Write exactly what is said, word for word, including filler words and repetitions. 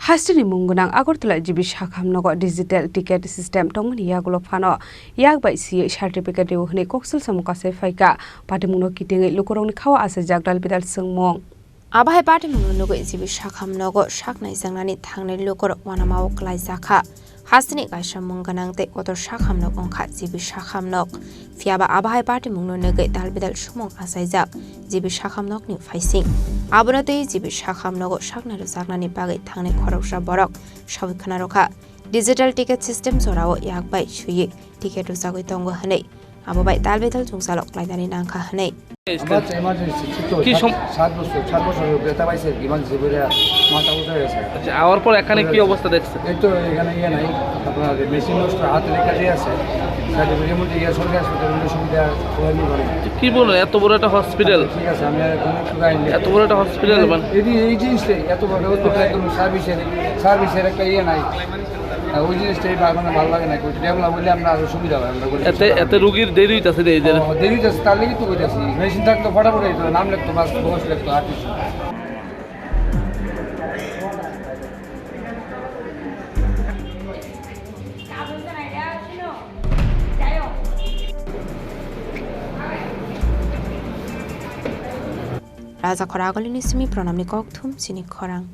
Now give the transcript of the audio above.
Hasteni mung gwnang Agartala G B Sakham nogo digital ticket system tongmani yagulo phano yak bai siyui certificate rw hwnwi koksil samung kasai phaikha. Patimungno kitingwi lukurokni khao achaijak dal bidal swngmung. Abo hai patimungno nugwi G B Sakham nogo sak naijaknani thangnai lukurok uanamao kwlaijakha. Hasteni kaisa mung gwnang tei kotor Sakham nok wngkha G B Sakham nok. Phiyaba abo hai patimungno nugwi dal bidal swngmung achaijak G B Sakham nokni phaising. Abono tei G B Sakham nogo saknai rwjaknani bagwi thangnai khoroksa borok sawi khna rwkha. Digital ticket system jorao yak bai swiwi ticket rwjagwi tongo hwnwi. Abo bai tal bedal jwngjalo klainani nangkha hwnwi. আমার তো ইমার্জেন্সি ছোট কি সাত, সম- সাত বছর, সাত বছর হয়ে গেছে, ব্যথা পাইছে আর কি, ইমার্জেন্সি করে মাথা উঠে গেছে। আচ্ছা, আওয়ার পর এখানে কি অবস্থা দেখছেন? এই তো এখানে ইয়ে নাই, আপনার মেশিন নষ্ট, হাতের কাজে আছে, সাথে বুঝে মুঝে ইয়ে সরকারি হাসপাতালে সুবিধা হয়নি বলে। কি বলুন, এত বড় একটা হসপিটাল, ঠিক আছে, আমি আর কোনো একটু গাইনি। এত বড় একটা হসপিটাল, মানে এই যে এই জিনিসটাই, এত বড় হসপিটাল, একদম সার্ভিসের, সার্ভিসের একটা ইয়ে নাই। হ্যাঁ, ওই জিনিসটাই বা-, মানে ভালো লাগে না, একটু ডেভেলপ হলে আমরা আরো সুবিধা হয়, আমরা বলি এতে, সুবিধা এতে হয়। রুগীর দেরি হইতাছে রে, এই যে ও, দেরি হইতাছে, তার লাগি তো কইতাছি। মেশিন থাকতো ফটাফট হইতো, নাম লিখতো, বাস বয়স লিখতো, আর কিছু। Raja Khoragolini simi pranamni kokthum chini khorang.